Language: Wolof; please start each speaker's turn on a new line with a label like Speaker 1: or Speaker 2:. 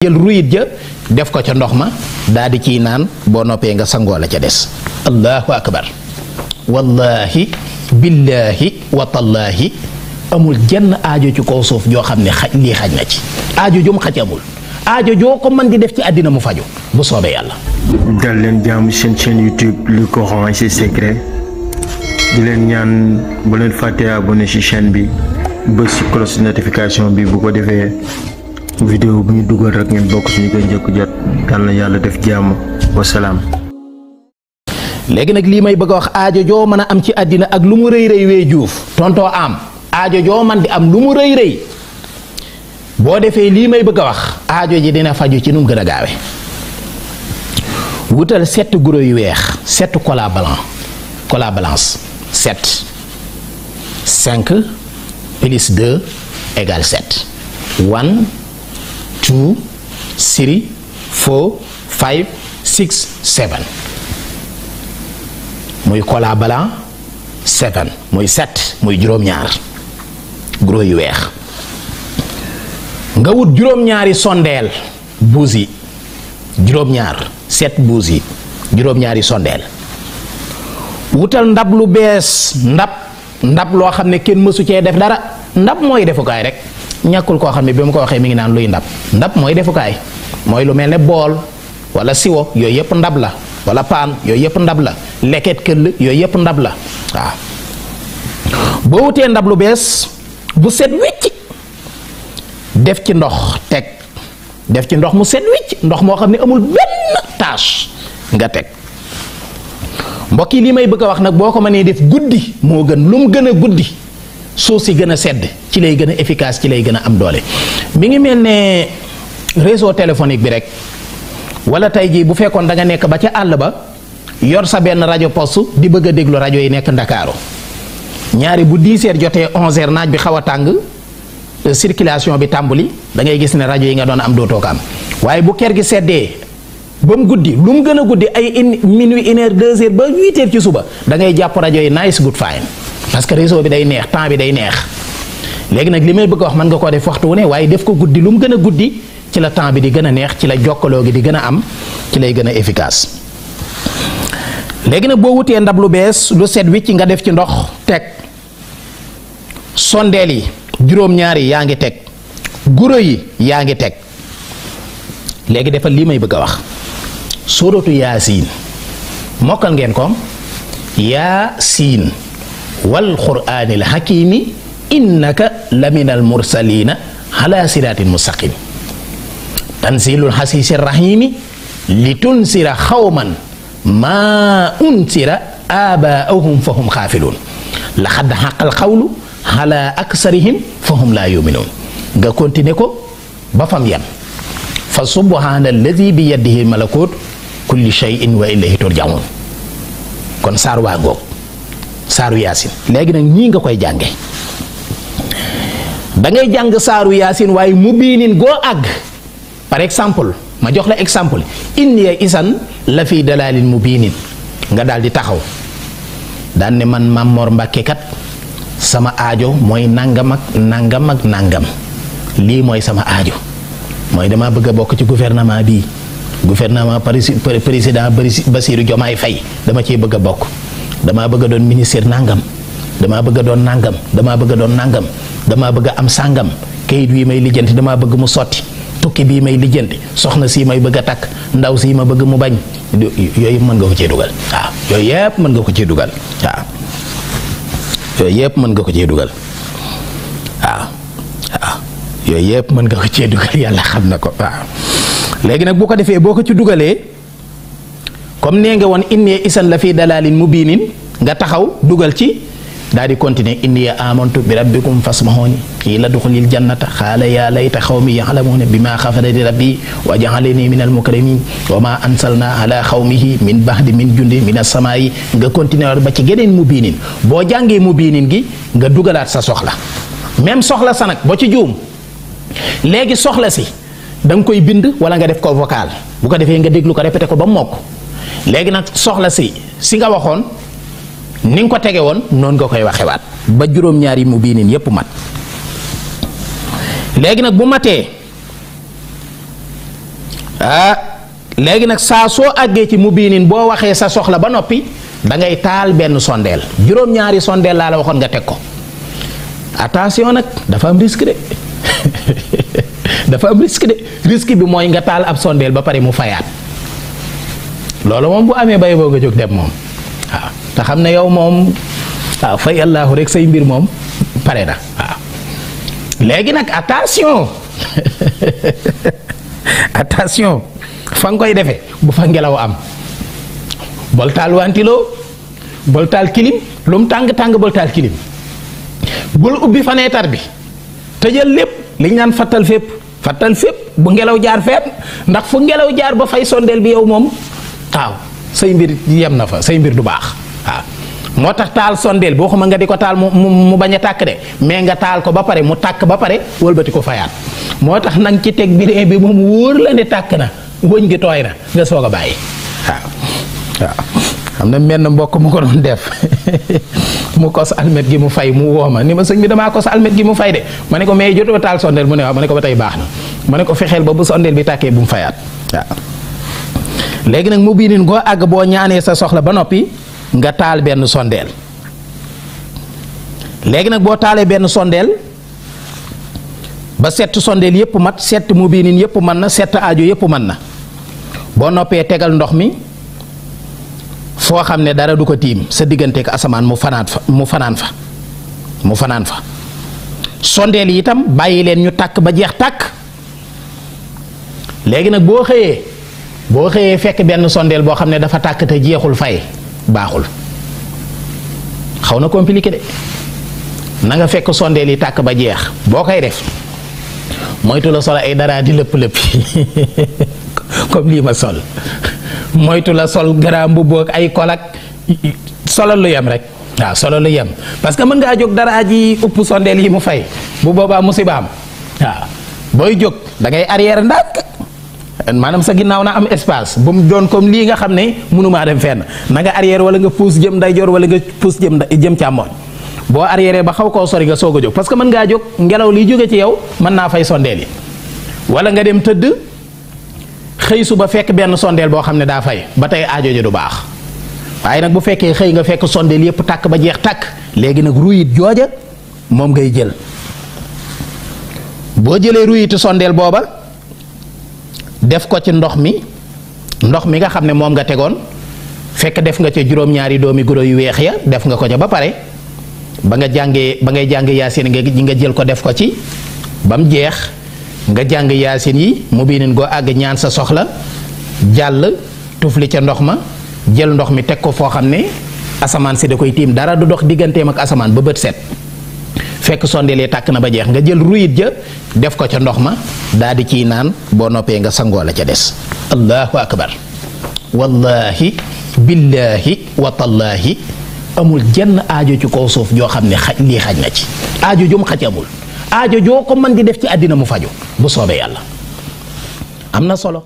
Speaker 1: jël ruyit ja def ko ca ndox ma daal di ciy naan boo noppee nga sangoo la ca des. allahu akbar. wallahi billahi wa tallahi amul jenn aajo ci kaw suuf joo xam ne lii xaj na ci aajo jum xaj amul aajo joo ko mën di def ci àddina mu faju bu soobee yàlla.
Speaker 2: dal leen jàmm seen chaîne YouTube le Coran et ses secrets di leen ñaan bu leen fàttee abonné ci chaîne bi bës ci cloche notification bi bu ko defee vidéo bu ñu dugal rek ngeen bokk suñu koy njëkk jot yal na yàlla def jàmm wasalaam.
Speaker 1: léegi nag lii may bëgg a wax aajo joo mën a am ci àddina ak lu mu rëy rëy wee juuf tontoo am aajo joo man di am lu mu rëy rëy boo defee lii may bëgg a wax aajo ji dina faju ci nu mu gën a gaawe wutal 7 guro yu weex 7 cola balance 7 5 plus 2 égale 7 1 2 3 4 5 6 7 muy cola blanc 7 muy 7 muy juróom-ñaar guro yu weex nga wut juróom-ñaari sondeel buus yi juróom-ñaar 7 buus yi juróom-ñaari sondeel wutal ndab lu bees ndab loo xam ne kenn mësu cee def dara ndab mooy defukaay rek ñàkkul koo xam ne bi mu ko waxee mi ngi naan luy ndab mooy defukaay mooy lu mel ne bool wala siwo yooyu yëpp ndab la wala paan yooyu yëpp ndab la leket këll yooyu yëpp ndab la waaw boo wutee ndab lu bees bu set wicc def ci ndox teg def ci ndox mu set wicc ndox moo xam ne amul benn tache nga teg mbokk yi lii may bëgg a wax nag boo ko mënee def guddi moo gën lu mu gën a guddi suuf si gën a sedd ci lay gën a efficace ci lay gën a am doole mi ngi mel ne réseau téléphonique bi rek wala tey jii bu fekkoon da nga nekk ba ca àll ba yor sa benn rajo poste di bëgg a déglu rajo yi nekk Ndakaaru ñaari bu 10 heures jotee 11 heures naaj bi xaw a tàng circulation bi tàmbuli da ngay gis ne rajo yi nga doon am dootoo ko am waaye bu ker gi seddee ba mu guddi lu mu gën a guddi ay minuit 1 heure 2 heures ba 8 heures ci suba da ngay jàpp rajo yi nice good fine parce que réseau bi day neex temps bi day neex léegi nag li may bëgg a wax mën nga koo def waxtu wu ne waaye def ko guddi lu mu gën a guddi ci la temps bi di gën a neex ci la jokkaloo gi di gën a am ci lay gën a efficace léegi nag boo wutee ndab lu bees lu set wi ci nga def ci ndox teg sondeel yi juróom-ñaar yi yaa ngi teg guro yi yaa ngi teg léegi defal lii may bëgg a wax suuratu yaasiin mokkal ngeen ko yaasiin wal quraanil hakiimi innaka laminal mursaliina ala siraatin mustaqim tanzilul xasiisi rahiimi li tunsira xawman maa unsira aabaa'uhum fa hum xaafiluun laxad xaqal xawlu ala aksarihim fa hum laa yuminuun nga continuer ko ba fam yem fa subhaana alladi bi yadihi malakut kulli shay'in wa ilayhi turjaun kon saar waa ngoog saaru yaasin léegi nag ñii nga koy jànge da ngay jàng saaru yaasin waaye mu biinin goo àgg par exemple ma jox la exemple inni isan la fi dalaalin mu biinin nga daal di taxaw daan ne man Maam Mor Mbàkke kat sama aajo mooy nangam ak nangam ak nangam lii mooy sama aajo mooy dama bëgg a bokk ci gouvernement bii gouvernement président Bassirou Diomaye Faye dama cee bëgg a bokk damaa bëgg a doon ministre nangam damaa bëgg a doon nangam damaa bëgg a doon nangam damaa bëgg a am sàngam kayit wi may lijjanti damaa bëgg mu sotti tukki bii may lijjanti soxna sii may bëgg a takk ndaw sii ma bëgg mu bañ yooyu yëpp mën nga ko cee dugal waaw yooyu yëpp mën nga ko cee dugal waaw yooyu yëpp mën nga ko cee dugal waaw waaw yooyu yëpp mën nga ko cee dugal yàlla xam na ko waaw léegi nag bu ko defee boo ko ci dugalee comme nee nga woon inni isan la fi dalaalin mubiinin nga taxaw dugal ci daal di continuer inni amantu bi rabbikum fasmahuni qiila duxulil jannata xaala yaa layta xawmi yaxlamuuna bima xafarani rabbi wa jaxalani min almukramin wa ma ansalna ala xawmihi min baxdi min jundi min assamaayi nga continuer ba ci geneen mubiinin boo jàngee mubiinin gi nga dugalaat sa soxla même soxla sa nag boo ci juum léegi soxla si da nga koy bind wala nga def ko vocal bu ko defee nga déglu ko répété ko ba mokk léegi nag soxla si nga waxoon ni nga ko tege woon noonu nga koy waxewaat ba juróom-ñaari mu biinin yépp mat léegi nag bu matee léegi nag saa soo àggee ci mubiinin boo waxee sa soxla ba noppi da ngay taal benn sondeel juróom-ñaari sondeel laa la waxoon nga teg ko. attention nag dafa am risque de dafa am risque de risque bi mooy nga taal ab sondeel ba pare mu fayaat loolu moom bu amee bay boo nga jóg dem moom waaw te xam ne yow moom waaw fay allahu rek say mbir moom pare na waaw. léegi nag attention attention fa nga koy defee bu fa ngelaw am bol taal wantiloo bol taal kilim lu mu tàng-tàng bol taal kilim bul ubbi fenêtre bi tëjal lépp li ñu naan fattal fépp bu ngelaw jaar feet ndax fu ngelaw jaar ba fay sondeel bi yow moom waaw say mbir yem na fa say mbir du baax waaw. moo tax taal sondeel boo xam nga di ko taal mu bañ a tàkk de mais nga taal ko ba pare mu tàkk ba pare wëlbati ko fayaat moo tax nang ci teg birin bi moom wóor la ne tàkk na wëñ gi tooy na nga soog a bàyyi waaw. xam na menn mbokk mu ko doon def mu kos almet gi mu fay mu wooma ni ma sëñ bi damaa kos almet gi mu fay de ma ne ko mais jotoo taal sondeel mu ne waaw ma ne ko ba tey baax na ma ne ko fexeel ba bu sondeel bi tàkkee bu mu fayaat waaw. léegi nag mu biinin goo àgg boo ñaanee sa soxla ba noppi nga taal benn sondeel léegi nag boo taalee benn sondeel ba set sondeel yépp mat set mu biinin yépp mën na set aajo yépp mën na boo noppee tegal ndox mi foo xam ne dara du ko tiim sa digganteek asamaan mu fanaan fa sondeel yi itam bàyyi leen ñu tàkk ba jeex tàkk. léegi nag boo xëyee fekk benn sondeel boo xam ne dafa tàkk te jeexul fay baaxul xaw na compliqué de na nga fekk sondeel yi tàkk ba jeex boo koy def moytu la sol ay dara di lëpp comme lii ma sol moytu la sol garaam bu boog ay kolak solal lu yem rek waaw solal lu yem parce que mën ngaa jóg dara ji upp sondeel yi mu fay bu boobaa musibaam waaw booy jóg da ngay arrière ndànk maanaam sa ginnaaw na am espace bu mu doon comme lii nga xam ne mënumaa dem fenn na nga arrière wala nga pousse jëm ndeyjoor wala nga pousse jëm càmmoñ boo arrière ba xaw koo sori nga soog a jóg parce que mën ngaa jóg ngelaw liy jóge ci yow mën naa fay sondeel yi wala nga dem tëdd xëy suba fekk benn sondeel boo xam ne daa fay ba tey aajo ji du baax waaye nag bu fekkee xëy nga fekk sondeel yépp tàkk ba jeex tàkk léegi nag ruyit jooja moom ngay jël boo jëlee ruyitu sondeel booba def ko ci ndox mi nga xam ne moom nga tegoon fekk def nga ca juróom-ñaari doomi guro yu weex ya def nga ko ca ba pare ba ngay jàng yaasin nga jël ko def ko ci ba mu jeex nga jàng yaasin yi mu biinin goo àgg ñaan sa soxla jàll tufli ca ndox ma jël ndox mi teg ko foo xam ne asamaan si da koy tiim dara du dox digganteem ak asamaan ba bët set fekk sondelee tàkk na ba jeex nga jël ruyit ja def ko ca ndox ma daal di ciy naan boo noppee nga sangoo la ca des. allahu akbar wallahi billahi wa tallaahi amul jenn aajo ci kaw suuf joo xam ne lii xaj na ci aajo jum xaj amul aajo joo ko mën di def ci àddina mu faju bu soobee yàlla am na solo.